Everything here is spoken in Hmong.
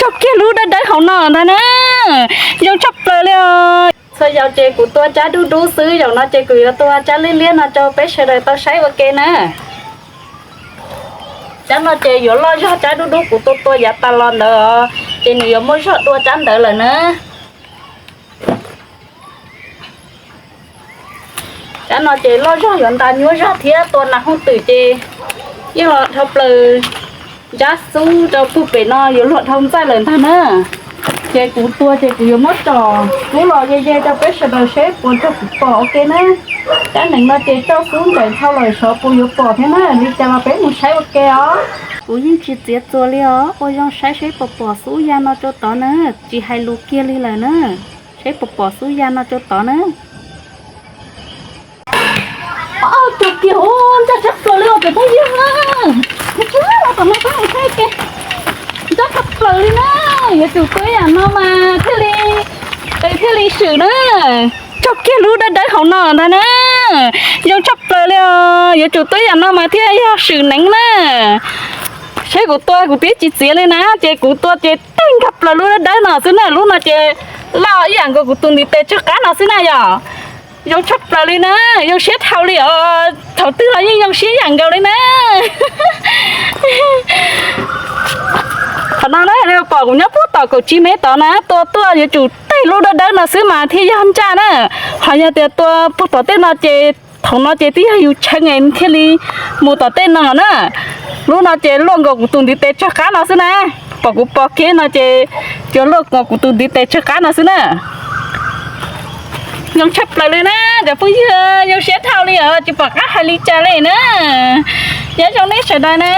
Kiag lub dawb dawb hauv no ntag na, zoo tshaj plaws li os. Txhua zaus ces kuv tua tsab dub dub xwb, zaum no ces kuv yuav tua tsab liab liab no rau peb sawv daws tau saib ua ke na. Tsab no ces yuav loj zog tsab dub dub kuv tua tua yav tas los ntawd os, ces nws yuav muaj zog dua tsab ntawd lawm na. Tsab no ces loj zog yuav ntas nyuaj zog thiab tua nas hooj twm ces yeej los dhau plaws ntsab xub rau puag pem no yuav luag dhau ntxaij lawm ntag na. Ces kuv tua ces kuv yuav muab tsom xub los ze ze rau peb sawv daws seb puas nrog kuv pom ua ke na. Tsab neev no ces rau xub nplaim dhau lawm xyov puas yuav pom thiab na, li cas los peb mus saib ua ke os. Kuv yeej tsis txiav txuas li os, ua zoo saib seb puas pom xub ya no rau tod na, tsis hais lus kiag li lawm na. Seb puas pom xub ya no rau tod na. Tus kiag ua ntsa tshaj plaws li os cov phooj ywg. Tus kiag los tom no peb mus saib ke. Ntsa tshaj plaws li na. Yuav tsum tua yam no mas thiaj li, thiaj li swm na. Tsaug kiag lub dawb dawb hauv no ntag na. Zoo tshaj plaws li os, yuav tsum tua yam no mas thiaj yog swm neev na. Seb kuv tua kuv twb tsis txiav li na, ces kuv tua ces teg nkag plaws lub dawb dawb no xwb na, lub no ces loj ib yam nkaus kuv tus ntiv tes tsawg qab no xwb na yom. Zoo tshaj plaws li na, zoo siab dhau li os, thaum twg los yeej zoo siab ib yam nkaus li na. Qhov no na, pom kuv nyob puag tom kaum tsib mev tod na, tua tuaj yuav tsum teg lub dawb dawb no xwb mas thiaj yog ntsaj na. Ho yog tias tua puag tom tej no ces thaum no ces twb yog yus tshee thiaj li mus tom tej no na. Lub no ces luaj nkaus kuv tus ntiv tes tsawg qab no xwb na. Pom kuv pom kev no ces yuav luaj nkaus kuv tus ntiv tes tsawg qab no xwb na. Zoo tshaj plaws li na, cov phooj ywg, zoo siab dhau li os, tsis pom qab hais li cas li na. Nyob zoo nej sawv daws na.